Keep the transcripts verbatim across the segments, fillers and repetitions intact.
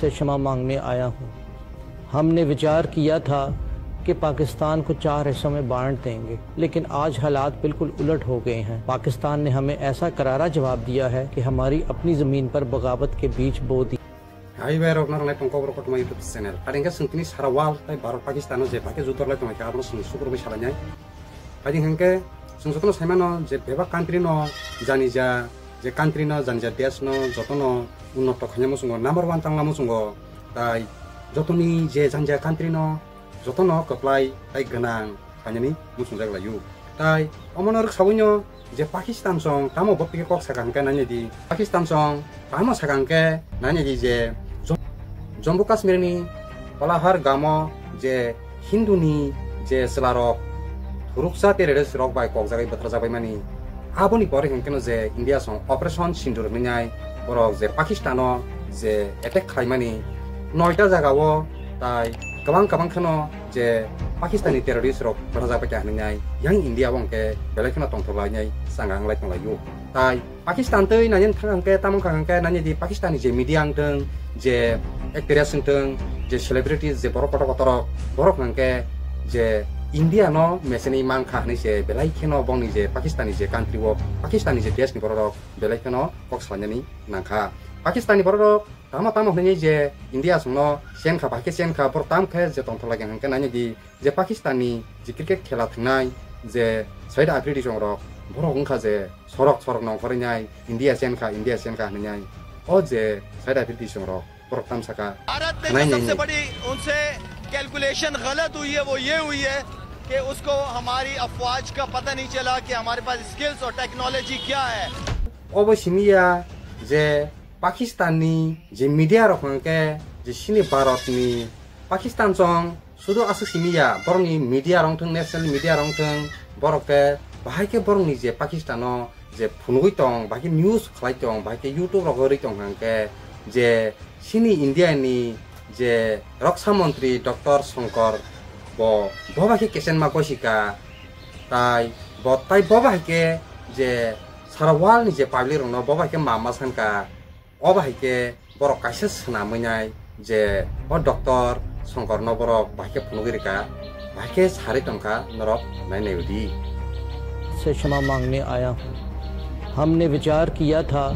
से क्षमा मांगने आया हूँ। हमने विचार किया था कि पाकिस्तान को चार हिस्सों में बांट देंगे, लेकिन आज हालात बिल्कुल उलट हो गए हैं। पाकिस्तान ने हमें ऐसा करारा जवाब दिया है कि हमारी अपनी जमीन पर बगावत के बीज बो दी। Hai bai rok, norok nai tong Kokborok Kothoma YouTube channel. Phaidi hwnkhe chwng tini sara world tai Bharat Pakistan o je baikhe judor lai tongkha, abono chwng sukurubui salainai. Phaidi hwnkhe chwng jotono saimano je bebak country no jani ja, je country no jani ja desh no jotono unnoto khaina muchungo, number one tangna muchungo. Tai jotoni je jani ja country no jotono kwplai tai gwnang khainani muchungjak laio. Tai omono rwksaui no je Pakistan song tamo boptike kok sakha hwnkhe nainai di. Pakistan song tamo sakha hwnkhe nainai di je Jom-, Jammu Kashmir ni Palahar gamo je Hindu ni je chwlarok thuruksa terrorist rok bai kokjagwi bwtharjakbai mani. Aboni pore hwnkhe no je India song Operation Sindoor hwnwi nai borok je Pakistan o je attack khlaimani noita jaga o tai kwbang kwbang kheno je Pakistani terrorist rok bwtharjakbai kha hwnwi nai yang India o hwnkhe belai kheno tongthok lainai changa wnglai tonglaio. Tai Pakistan twi nainani thang hwnkhe tamo wngkha hwnkhe nainai di Pakistani je media wngthwng, je actress wngthwng, je celebrities, je borok kotor kotor rok, borok hwnkhe je India no mechani mankha hwnwi se belai kheno bongni je Pakistani je country o, Pakistani je desh ni borok rok belai kheno kok salainani nangkha. Pakistani borok rok tamo tamo hwnwi je India songno chenkha, bahai khe chenkha, borok tamo khe je tongthok lagi hwnkhe nainai di je Pakistan ni je cricket khela thangnai je Saida Afridi song rok, borok wngkha je sorok sorok nongkhorwi nai India chenkha, India chenkha hwnwi nai. O je Saida Afridi song rok borok tam saka. Bharat में जो सबसे बड़ी उनसे कैलकुलेशन गलत हुई है, वो ये हुई है कि उसको हमारी अफवाज का पता नहीं चला कि हमारे पास स्किल्स और टेक्नोलॉजी क्या है। Obo simi ya je Pakistan ni je media rok hwnkhe je sini Bharat ni Pakistan song sudu aswk simi ya, borokni media rok wngthwng, national media rok wngthwng, borok khe bahai khe borokni je Pakistan o je phunugwi tong, bahai khe news khlai tong, bahai khe YouTube rogo rwi tong hwnkhe je sini India ni je Raksha Montri Doctor Shankar bo, bo bai khe kesenma gosi kha, tai bo, tai bo bai khe je sara world ni je public rokno bo bai khe ma ma san kha. O bahai khe borok kaisa swnamwi nai je o Doctor Songkorno borok bahai khe phunugwi rwkha, bahai khe sarwi tongkha, norok nainai udi. से क्षमा मांगने आया हूँ। हमने विचार किया था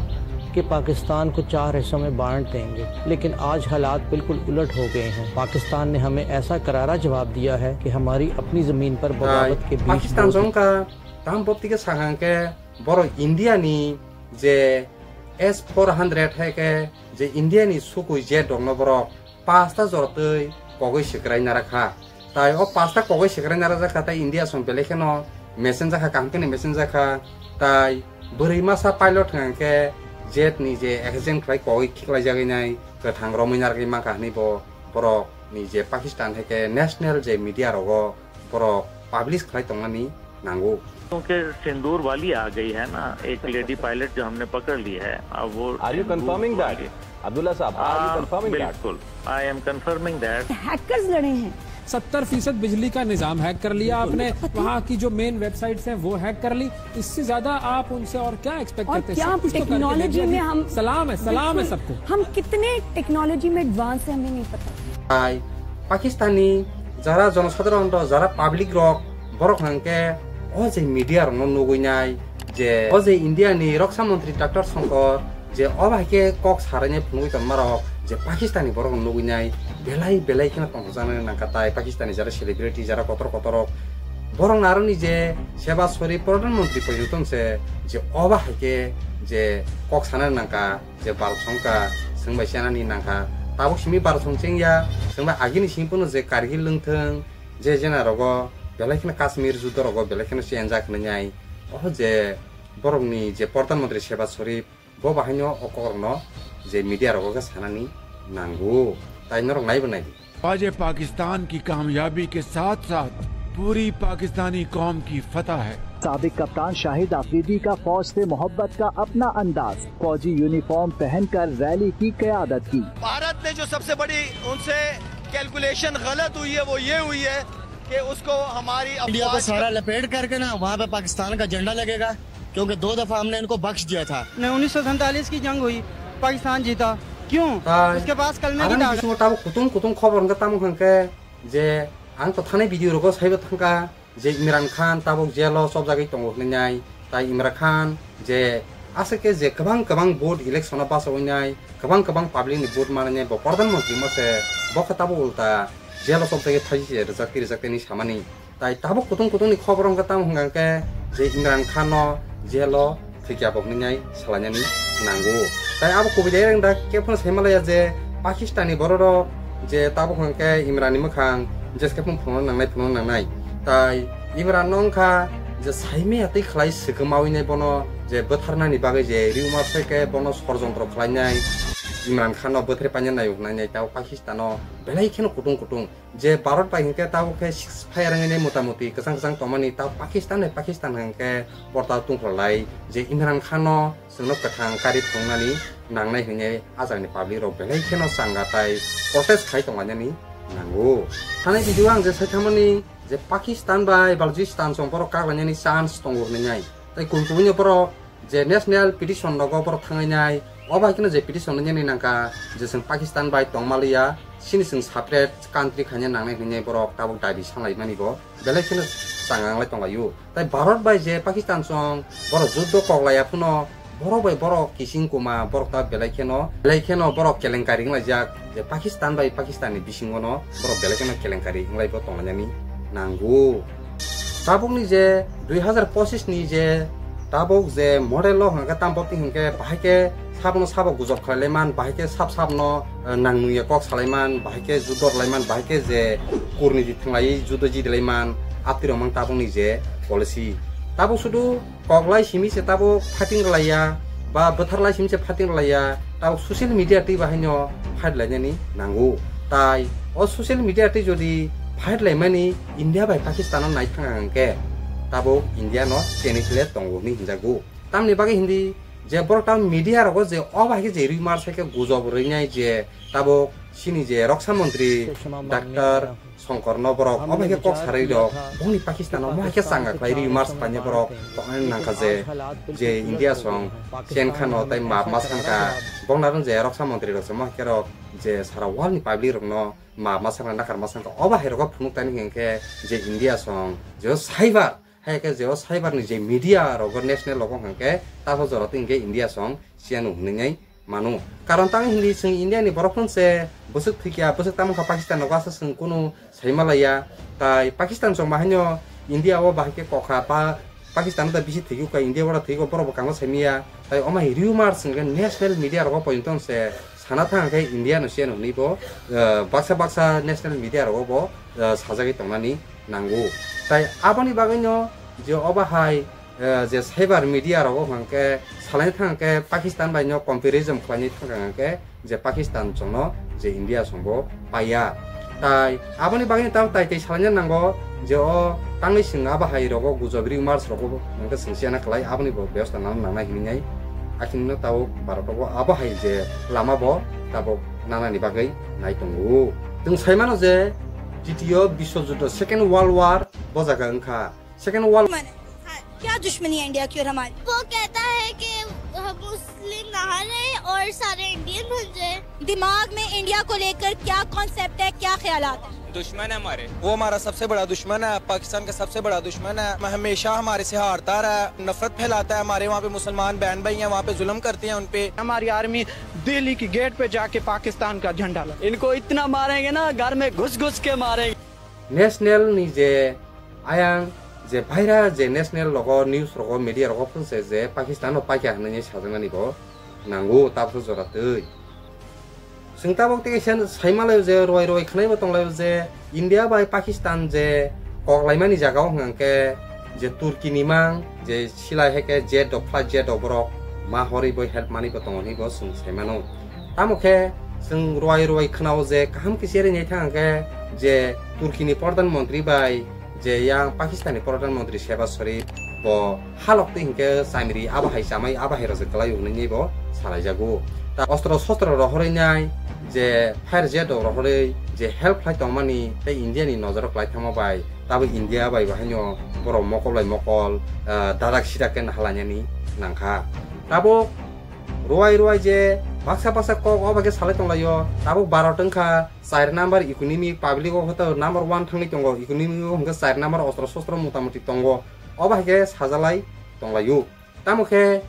कि पाकिस्तान को चार हिस्सों में बांट देंगे, लेकिन आज हालात बिल्कुल उलट हो गए हैं। पाकिस्तान ने हमें ऐसा करारा जवाब दिया है कि हमारी अपनी जमीन पर बगावत के बीज Pakistan bol दी। Songkha tam boptike sakha hwnkhe borok India ni je S four hundred hai khe je India ni sukui jet rokno borok pasta jora twi kogwi swkrai narakha. Tai o pasta kogwi swkrai narakjak kha, tai India song belai kheno mesen jakha, kaham kheno mesen jakha. Tai bwrwi masa pilot hwnkhe jet ni je accident khlai kogwi khiklai jagwi nai kwthang romwi narwgwi mankha hwnwi bo borok ni je Pakistan hai khe national je media rogo borok publish khlai tongmani nango. क्योंकि सिंदूर वाली आ गई है ना, एक lady pilot जो हमने पकड़ ली है, अब वो Are you Sindoor confirming that? वाली। Abdullah साहब, are you हाँ, confirming that? बिल्कुल, I am confirming that। Hackers लड़े हैं। सत्तर फीसद बिजली का निजाम हैक कर लिया आपने, वहाँ की जो मेन वेबसाइट्स हैं वो हैक कर ली, इससे ज्यादा आप उनसे और क्या एक्सपेक्ट और करते हैं? क्या सब कुछ तो करके देख लिया। टेक्नोलॉजी में हम सलाम है, सलाम है बिल्कुल, सबको। हम कितने टेक्नोलॉजी में एडवांस है, हमें नहीं पता। Hai, Pakistani jara jonosadharon rok, jara public rok, borok hwnkhe o je media rokno nugwi nai je o je India ni Raksha Montri Doctor Shankar je o bai khe kok saraini phunugwi tongma rok je Pakistani borok nugwi nai belai belai kheno tongthokjaknai nangkha tai Pakistani jara celebrity jara kotor kotor rok borok narwkni je Shehbaz Sharif Pradhan Montri porjonto se je o bai khe je kok sana nangkha. Je barok songkha, chwng bai chenani nangkha. Tabuk simi barok song chengya, chwng bai agini simi phano je Kargil wngthwng, je jena rogo belai kheno Kashmir judo rogo belai kheno chenjak hwnwi nai. O je borokni je Pradhan Montri Shehbaz Sharif, bo bahaino o kokrokno je media rogo khe sanani nango. Tai norok naibo naidi. आज ये पाकिस्तान की कामयाबी के साथ-साथ पूरी पाकिस्तानी कौम की फतह है। साबिक कप्तान शाहिद आफरीदी का फौज से मोहब्बत का अपना अंदाज, फौजी यूनिफॉर्म पहनकर रैली की क़यादत की। भारत ने जो सबसे बड़ी उनसे कैलकुलेशन गलत हुई है, वो ये हुई है कि उसको हमारी इंडिया को अफवाज सारा लपेट करके ना वहाँ पे पाकिस्तान का झंडा लगेगा। क्योंकि दो दफा हमने इनको बख्श दिया था। ने उन्नीस सौ सैंतालीस की जंग हुई, पाकिस्तान जीता। क्यों? Tai उसके पास कलमे की aroni ताकत bisingo tabuk kutung kutung khobor hwnkhe tamo hwnkhe je ang to thanai video rogo saibo thangkha je Imran Khan tabuk jail o chopjagwi tongo hwnwi, tai Imran Khan je aswk khe je kwbang kwbang vote election o bachawi nai, kwbang kwbang public ni vote manwi nai, bo pradhan mantri mo se, bo khe tabuk ulta jail o chopjagwi thaisi se rwjak twi rwjak twi hinwi samani. Tai tabuk kutung kutung ni khobor wngkha tamo hwnka hwnkhe je Imran Khan no jail o thwikya bo hwnwi nai salainani nango. Tai abo kubui dai rang da khe phano sai malaya je Pakistan ni borok rok je tabuk hwnkhe Imran ni mwkhang jeskhe phano phunukna nangnai, phunukna nangnai. Tai Imran no wngkha je saimaya twi khlai swkamawi nai bono je bwtharnani bagwi je rumor soi khe bono sorjontro khlainai, Imran Khan no bwthari paina naio hwnwi nai tabuk Pakistan o belai kheno kutung kutung. Je Bharat bai hinkhe tabuk khe ceasefire wngwi nai mota moti kwchang kwchang tongmani, tabuk Pakistan bai Pakistan hinkhe porta tungkhlai je Imran Khan no chwngno kwthang kari phunuknani nangnai hinwi ajangni public rok belai kheno changa tai protest khai tonglainani nango. Thani video ang je saithamani je Pakistan bai Balochistan chwng borok kaklainani chance tongo hinwi nai. Tai kubui kubui no borok je national petition rogo borok thangwi nai, o bai kheno je petition nini nangkha je chwng Pakistan bai tongma liya, chini chwng separate country khaina nangnai hinwi borok tabuk dabi sanglai mani bo belai kheno changa wnglai tonglaio. Tai Bharat bai je Pakistan chwng borok juddo kok laiya phano borok bai borok kising kuma borok ta belai kheno, belai kheno borok kelenkari wnglaijak. Je Pakistan bai Pakistan ni bisingo no borok belai kheno kelenkari wnglaio tonglainani nango. Tabukni je dui hazar pochis ni je tabuk je model o hwnkhe tam botwi hwnkhe bahai khe sabno sabo gujob khlai lai man, bahai khe sab sabno, eh, nang nungya kok salai man, bahai khe judor lai man, bahai khe je kurniti thwnglai judo jidi lai man, aptirok mang tabukni je policy. Tabuk sudu koklai simi se tabuk fighting rwlaiya, ba bwtharlai simi se fighting rwlaiya, tabuk social media twi bahaino fight lainani nango. Tai o social media twi jodi fight laimani India bai Pakistan no nai thang hwnkhe tabuk India no cheni khle tongo hinwi hinjago. Tamni bagwi hindi je borok tabuk media rogo je o bahai khe je rumor sai khe gujob rwnai je tabuk chini je Raksha Montri Doctor Shankar no borok obo hai khe kok sarai rok bongni Pakistan o mohai khe changa khlai ri mars paine borok tongna nangkha je, je India song chen khano tai map ma sangkha bongna rong je Raksha Montri rok se mohai khe rok je sara world ni public rok no map ma sangkha nakhar ma sangkha obo hai rok phunuk tani hwnkhe je India song je cyber hai khe je o cyber ni je media rogo national rogo hwnkhe taso jora twi hwnkhe India song siya no hwnwi nai mano. Karon tang hindi chwng India ni borok phun se bwswk thwikya, bwswk tamo kha Pakistan rogo aswk chwng kunu sai malaya. Tai Pakistan chwng bahaino India o bahai khe kokha pa Pakistan da bisi thwikya, India o da thwikya, borok bo kangma sai maya. Tai omo hai rumor chwng national media rogo pointon se sana thang khe India no siya no hwnwi bo, eh, baksa baksa national media rogo bo, eh, sajagwi tongnani nango. Tai aboni bagwino je obo hai, eh, je cyber media rogo hwnkhe salaini thang khe Pakistan bai no comparison khlaini thang khe je Pakistan chwngno je India songbo paiya. Tai aboni bagwino tamo tai tai salaina nango je o tangwi chwng abo hai rogo gujob rumors rogo hwnkhe chwng siya na khlai aboni bo bebosta nang nangnai hinwi nai. Akhirno tao Bharat rogo abo hai je lama bo tabuk nanani bagwi nai tongo. Chwng sai mano je Titiyo Biswojuddo, Second World War, bo jaga wngkha. Second World मैंने, हाँ, क्या दुश्मनी है इंडिया की और हमारी? वो कहता है कि हम मुस्लिम ना रहे और सारे इंडियन बन जाए। दिमाग में इंडिया को लेकर क्या कॉन्सेप्ट है, क्या ख्यालात है? दुश्मन है हमारे। वो हमारा सबसे बड़ा दुश्मन है, पाकिस्तान का सबसे बड़ा दुश्मन है। हमेशा हमारे से हारता रहा है, नफरत फैलाता है। हमारे वहाँ पे मुसलमान बहन भाई हैं, वहाँ पे जुल्म करते हैं उन पे। हमारी आर्मी दिल्ली की गेट पे जाके पाकिस्तान का झंडा लगा। इनको इतना मारेंगे ना, घर में घुस घुस के मारेंगे। National ni je ayang je baira je national rogo news rogo media rogo phunse je Pakistan no paikha hinwi sajaknani bo nango tabso jora twi. Chwng tabuk tei kaisa sai malaio je rwai rwai khwnaibo tonglaio je India bai Pakistan je kok laimani jagao hwnkhe je Turkey ni mang je silai hai khe jet rok, flight jet rok borok ma horwi bo help manwi bo tongo hinwi bo chwng sai mano. Tamo khe chwng rwai rwai khwnao je kaham khe cherwi nai thang khe je Turkey ni Pradhan Mantri bai je yang Pakistan ni Pradhan Mantri Shehbaz Sharif bo halok twi hinkhe chamiri abo hai chamai abo hai rojak kwlai hwnwi bo salaijago. Ta ostro sostro rohorwi nai je fighter jet rok rohorwi je help khlai tongmani tei India ni nojoro kwlai thangma bai tabuk India bai bo haino borok mokol bai mokol, ah, dadak sidak khe nahalainani nangkha. Tabuk rwai rwai je Baksa baksa kok o bai khe salai tonglaio. Tabuk Bharat wngkha char number economy, public o khe number one thangwi tongo, economy o hwnkhe char number ostro sostro motamoti tongo. O bai khe sajalai tonglaio. Tamo khe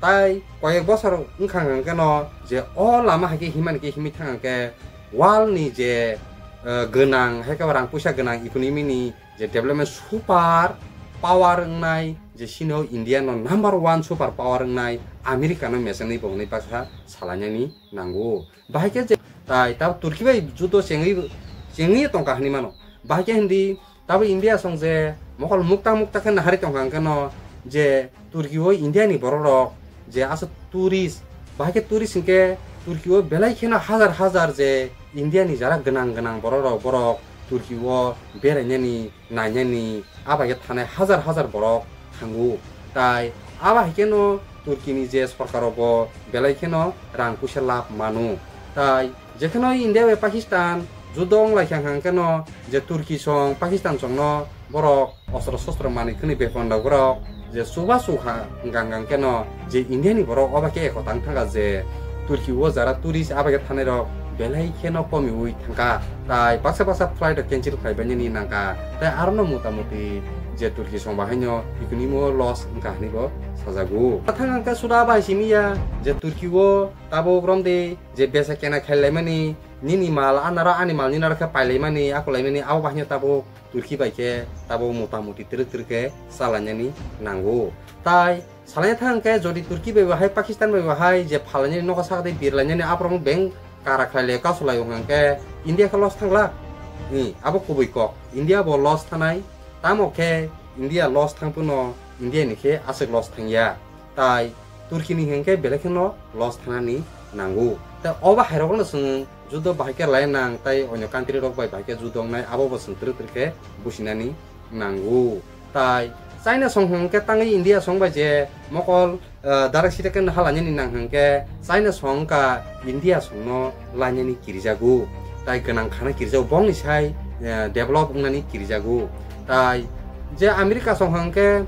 tai koyek bosor wngkha hwnkhe no je o lama hai khe himani khe himwi thang khe world ni je, eh, gwnang hai khe rang puisa gwnang economy ni je development super power wngnai, je sino India no number one super power wngnai America no mechenwi bo hwnwi baksa salainani nango. Bahai khe je tai ta Turkey bai judo chengwi, chengwi tongkha hwnwi mano. Bahai khe hindi tabo India song je mokol mukta mukta khe nahari tongkha hwnkhe no je Turkey o India ni borok rok je aswk tourist, bahai khe tourist hinkhe Turkey o belai kheno hazar hazar je India ni jara gwnang gwnang borok rok borok Turkey o berainani nainani, a bai khe thanai hazar hazar borok thango. Tai a bai khe no Turkey ni je sorkar rok bo belai kheno rang puisa lab mano. Tai jekheno India bai Pakistan judo wng lai kha hwnkhe no je Turkey song Pakistan song no borok ostro sostro manwi khwnwi bepon rok borok je chuba chukha gang gang khe no je India ni borok o bai khe eko tang thangkha je Turkey o jara tourist a bai khe thanai rok belai kheno komiwi thangkha. Tai baksa baksa flight rok cancel khlai bainani nangkha. Tai aro no mota moti je Turkey song bahai no economy o loss wngkha hwnwi bo sajago. Thang hwnkhe suda bai simi ya je Turkey o tabuk romdi je besa kena khlai laimani, nini mal anaro ani mal ninaro khe pai laimani, ako laimani, abo bahai no tabuk Turkey bai khe tabuk mota moti twrwk twrwk khe chalainani nango. Tai salaina thang khe jodi Turkey bai bo hai Pakistan bai bo hai je phalainani nogo sakha tei birlainani aborok beng kara khlai le kasulai wng khe India khe loss thang glak. Ni abo kubui kok, India bo loss thanai, tamo khe India loss thang phano India ni khe aswk loss thang ya. Tai Turkey ni hwnkhe belai kheno loss thanani nango. Tai obo hai rokno chwng judo bahai khe lai nang tai onyo country rok bai bahai khe judo wngnai abo bo chwng twrwk twrwk khe businani nango. Tai China song hwnkhe tangwi India song bai je mokol, ah, darak sita khe naha lainani nang hwnkhe China song wngkha India song no lainani kirijago. Tai gwnang khana kirijago bongni sai, eh, develop wngnani kirijago. Tai je America song hwnkhe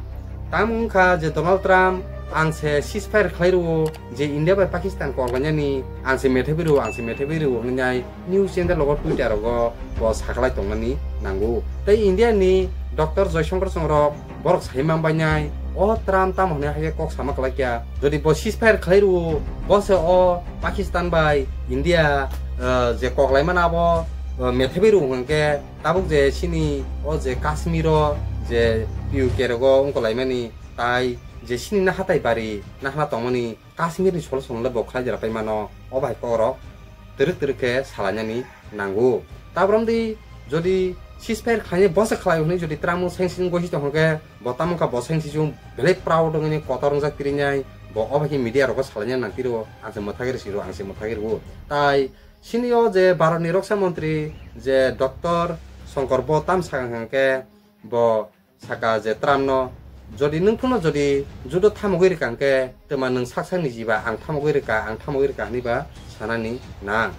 tam wngkha je Donald Trump ang se ceasefire khlai rwo je India bai Pakistan kok lainani ang se methebwi rwo, ang se methebwi rwo hwnwi nai news channel rogo Twitter rogo bo saklai tongmani nango. Tei India ni Doctor Joyshankar song rok borok sai man bainai o Trump tamo hwnwi hai khe kok sama kwlai kya. Jodi bo ceasefire khlai rwo bo se o Pakistan bai India, eh, je kok lai mano abo, eh, methebwi rwo hwnkhe tabuk je chini o je Kashmir o je P U K rogo wngkolaimani tai je chini nahatai bari nahana tongmani Kashmir ni solution le bo khlai jera pai mano, o bai kok rok twrwk twrwk khe salainani nango. Tabrom di jodi ceasefire khlainai bo se khlai hwnwi jodi Trump sanction gosi tong hwnkhe bo tamo wngkha bo sanction belai proud wngwi kotor wngjak tirinai bo o bai khe media rogo salainani nang tiro ang se mwthagir siro ang se mwthagir o. Tai Chini o je Bharat ni Raksha Montri je Doctor Shankar bo tam sakha hwnkhe bo saka je Trump no jodi nwng phano jodi judo thamogwi rwkha hwnkhe twma nwng sak sak ni jiba ang thamogwi rwkha ang thamogwi rwkha hwnwi ba sanani nang.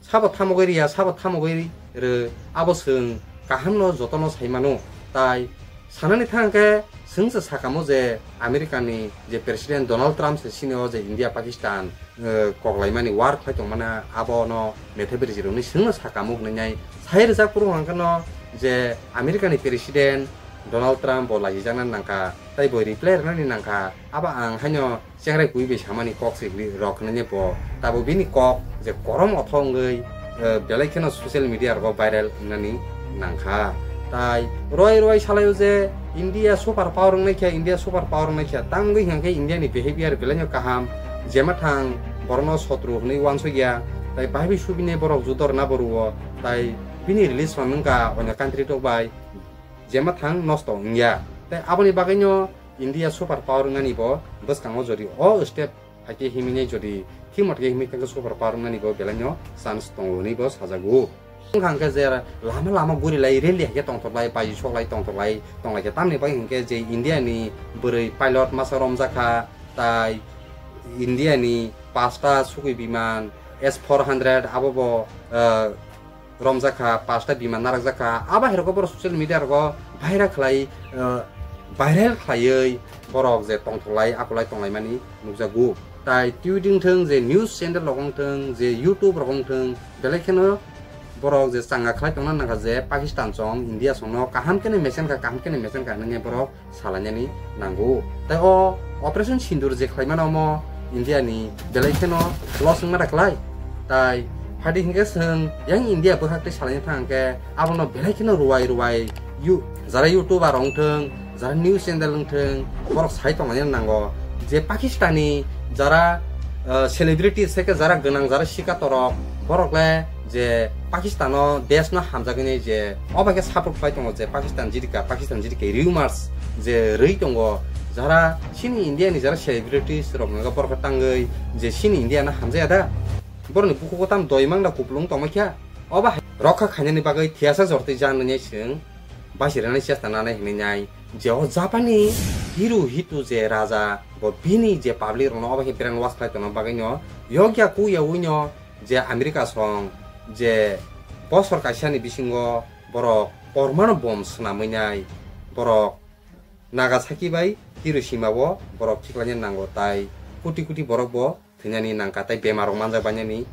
Sabo thamogwi rwya sabo thamogwi rw abo chwng kaham no joto no sai mano tai sanani thang khe chwng se sakamo je America ni je President Donald Trump se chini o je India Pakistan eh, koklaimani war khlai tongmani abono methebiriji rokni swngno sakamo hwnwi nai sai rijak phuru hwnkhe no je America ni President Donald Trump bo lachijaknani nangkha tei bo reply rwnani nangkha abo ang haino chengrai kwi bai samani kok se rok hwnwi bo tabuk bini kok je korom otho wngwi eh, belai kheno social media rogo viral wngnani nangkha. Tai roi roi salaio je India super power wngnai khe, India super power wngnai khe, tangwi hwnkhe India ni behavior belaino kaham, jema thang borokno sotru hwnwi uansukya, tai bahai bai subinai borok judo rwna bo rwo, tai bini relation wngkha onyo country rok bai jema thang nosto wngya. Tai aboni bagwino India super power wngnani bo bwskango jodi o step Hakhe himwi nai jodi thik moto khe himwi thangkhe super power wngnani bo belai no chance tongo hwnwi bo sajago. Wngkha hwnkhe je lama lama guri lai rally hakhe tongthok lai, baji sok lai, tongthok lai, tong lai khe tamni bagwi hwnkhe je India ni bwrwi pilot masa romjak kha, tai India ni pasta sugwi biman S four hundred abo bo, ah, romjak kha, pasta biman narwkjak kha. Abo hai rogo borok social media rogo viral khlai, ah, viral khlaiwi borok je tongthok lai, akulai tong lai mani nukjago. Tai tweet wngthwng, je news channel rok wngthwng, je YouTube rok wngthwng, belai kheno borok je changa khlai tongna nangkha je Pakistan chong India songno kaham khe nai mesen kha, kaham khe nai mesen kha hwnwi borok salainani nango. Tai o Operation Sindoor je khlaimano omo India ni belai kheno loss wngma da khlai. Tai phadi hinkhe chwng yang India bwkhak tei salaina thang khe abono belai kheno ruwai ruwai yu-, jara YouTuber wngthwng, jara news channel wngthwng, borok sai tonglaina nango je Pakistani jara, uh, celebrity se khe jara gwnang, jara sikatorok, borok le je Pakistano desh no hamjagwi nai je obo khe support khlai tongo je Pakistan jidika, Pakistan jidika rumors je rwi tongo, jara chini India ni jara celebrities rok no borok tangwi je chini India no hamjaya da, borok ni bukugo tam doi mang da kupulung tongma kha, obo hai rokha khainani bagwi thiyasa jortwi jan nai chwng basi rwnai chesta nanai hinwi nai je o Japanni hero hitu je raja bo bini je public rokno obo khe brain wash khlai tongna bagwi no yokya kuya ui no je America song je bosor kaisani bisingo borok pormano bom swnamwi nai borok Nagasaki bai Hiroshima o borok khiklaina nango tai koti koti borok bo thwinani nangkha tai bemar rok manjak bainani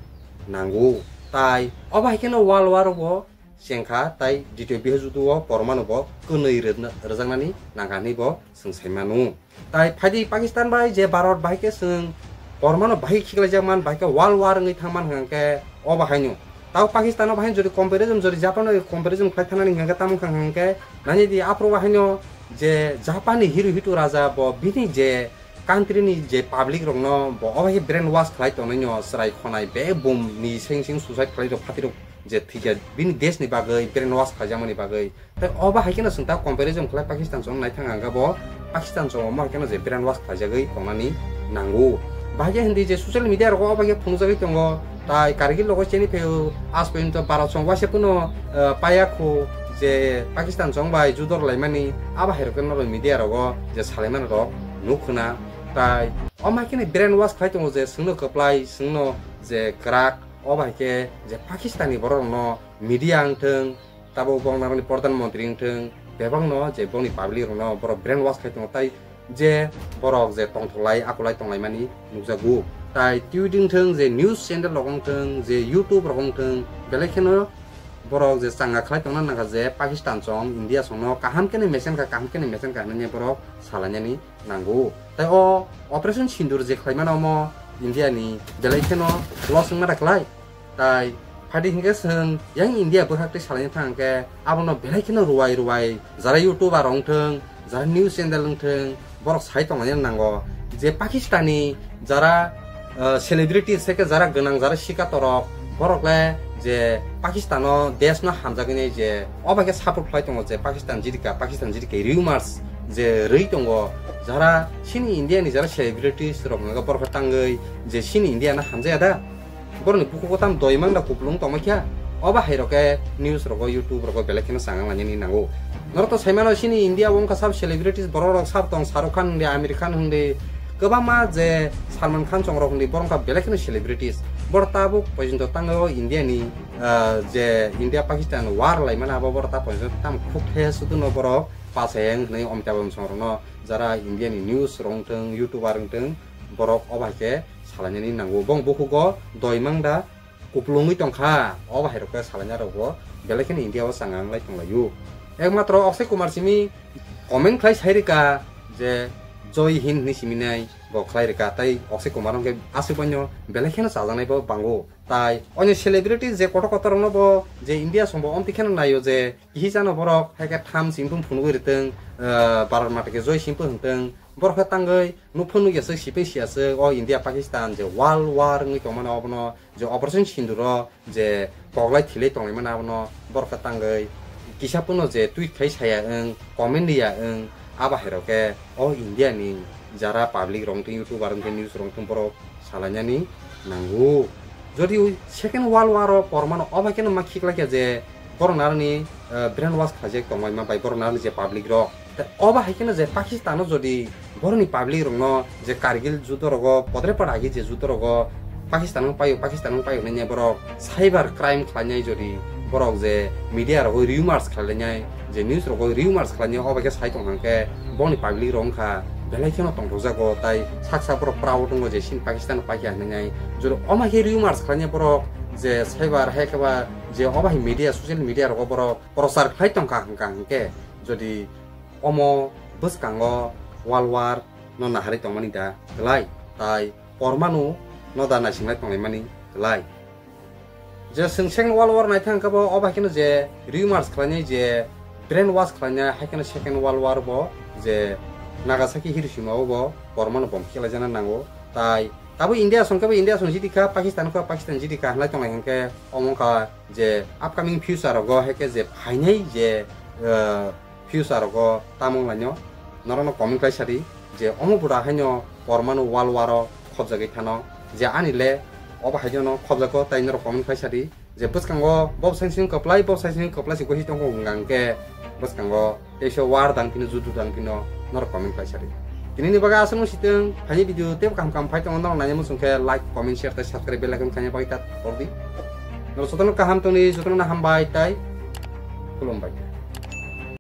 nango tai obo hai kheno world war bo chengkha tai ditiyo bihajuddo o pormano bo kwnwi rwjaknani nangkha hinwi bo chwng sai mano. Tai phaidi Pakistan bai je Bharat bai khe chwng pormano bai khiklaijak man bai khe world war wngwi thang man hwnkhe obo haino. Tao Pakistan o bahai jodi comparison jodi Japan o comparison khlai thanani hwnkhe tamo wngkha hwnkhe nani di aphuru bahaino je Japan ni hero hitu raja bo bini je country ni je public rokno bo obo hai brain wash khlai tongnai no chwrai khonai be bom ni seng seng suicide khlai rok phatri rok je thikya bini desh ni bagwi brain wash khlaijakmani bagwi. Tai obo hai kheno chwng ta comparison khlai Pakistan chong nai thang ang bo Pakistan chong mo hai kheno je brain wash khlaijagwi tongnani nango. Bahai khe hindi je social media rogo obo hai khe phunukjagwi tongo. Tai Kargil logo cheni pheo as porjonto Bharat chong waisa kuno, eh, paya khu je Pakistan chong bai judor laimani abo hai rok norok media rogo je salaimani rok nuk khna. Tai omo hai kheno brain wash khlai tongo je chwngno kwplai, chwngno je kwrak, obo hai khe je Pakistan ni borok rokno media wngthwng, tabuk bong narwkni Pradhan Mantri wngthwng, bebakno je bongni public rokno borok brain wash khai tongo, tai je borok je tongthoklai akulai tonglaimani nukjago. Tai tweet wngthwng, je news channel rok wngthwng, je YouTube rok wngthwng, belai kheno borok je changa khlai tongna nangkha je Pakistan chong India songno kaham khe nai mesen kha, kaham khe nai mesen kha hinwi borok salainani nango. Tai o Operation Sindoor je khlaimano omo India ni belai kheno loss wngma da khlai. Tai phadi hinkhe chwng yang India bwkhak tei salaina thang khe abono belai kheno ruwai ruwai jara YouTuber wngthwng, jara news channel wngthwng, borok sai tonglaina nango je Pakistani jara, uh, celebrity se khe jara gwnang jara sikatorok borok le je Pakistano desh no hamjagwi nai je obo khe support khlai tongo je Pakistan jidika, Pakistan jidika rumors je rwi tongo jara chini India ni jara celebrities rok no borok tangwi je chini India no hamjaya da. Borokni bukugo tam doi mang da kupulung tongma kha. Obo hai rok khe news rogo, YouTube rogo belai kheno changa lainani nango. Norok to saimano chini India o wngkha sab celebrities borok rok sab tong, Shahrukh Khan hwndi, Aamir Khan hwndi, kwbangma je Salman Khan chong rok hwndi borok wngkha belai kheno celebrities. Borok tabuk porjonto tango India ni, ah, je India Pakistan war laimani abo borok ta porjonto tam khuk the sudu no borok pasai hwnwi Amitabh Bachchan rok no jara India ni news rok wngthwng, YouTuber wngthwng borok obo hai khe salainani nango. Bong bukugo doi mang da kupulungwi tongkha, obo hai rok khe salaina rokbo belai kheno India o changa wnglai tonglaio. Ekmatro Akshay Kumar simi comment khlai sai rwkha je Jai Hind hinwi siminai bo khlai rwkha, tai Akshay Kumar hwnkhe aswk baino belai kheno chajaknai bo bango. Tai onyo celebrity je kotor kotor rokno bo je India songbo omtwi kheno naio je Kihisa no borok hai khe tham simi phunugwi rwtwng, ah, Bharat Mata ki Jai simi hwntwng, borok khe tangwi nuk phunuk ya swk, sipeng si ya swk, o India Pakistan je world war wngwi tongmani obono je Operation Sindoor o je koklai thilwi tonglaimani abono borok khe tangwi kisa phano je tweet khai saya wng, comment ya wng, abo hai rok khe o India ni jara public rok wngthwng, YouTuber wngthwng, news rok wngthwng, borok salainani nango. Jodi second world war o pormano obo khe no ma khiklai kha je borok narwkni, eh, brain wash khlaijak tongmani bai borok narwkni je public rok. Tei obo hai kheno je Pakistan o jodi borokni public rokno je Kargil judo rogo podre pod agi je judo rogo Pakistan wng paio, Pakistan wng paio hinwi borok cyber crime khlainai, jodi borok je media rogo rumors khlainai, je news rogo rumors khlainai, obo khe sai tong hwnkhe boni public rok wngkha belai kheno tongthokjago, tai sak sak borok proud wngo je chini Pakistan paikha hinwi. Jora omo hai khe rumors khlainai borok je cyber hai khe ba je obo hai media, social media rogo borok prochar khlai tongkha hwnkha hwnkhe, jodi omo bwskango world war no naharwi tongmani da belai, tai pormanu no da naisinglai tonglaimani belai. Je chwng Second World War naithang khe bo obo hai kheno je rumors khlainai je brainwash khlainai, hai kheno Second World War bo je Nagasaki Hiroshima o bo pormanu bomb khilaijana nango. Tai abo India song khe bo India song jidi kha, Pakistan khe Pakistan jidi kha hinlai tonglai hwnkhe omo wngkha je upcoming future rogo hai khe je phainai je, eh, future rogo tamo wnglaino norokno comment khlai sadi je omo buda haino pormanu world war o khobjagwi thano, je ani le obo haino khobjago, tai norok comment khlai sadi je bwskango bo saising kwplai, bo saising kwplai se gosi tongo hwnka hwnkhe bwskango teisa war dang phino, judu dang phino norok comment khlai sadi. Tinini bagwi aswk no sitwng, phaini video tei kaham kaham phai tongo, norok naina muchung khe like, comment, share tei subscribe bell icon khaina bagwi ta tordi. Norok jotono kaham tongdi, jotono hambai tai khulumbai.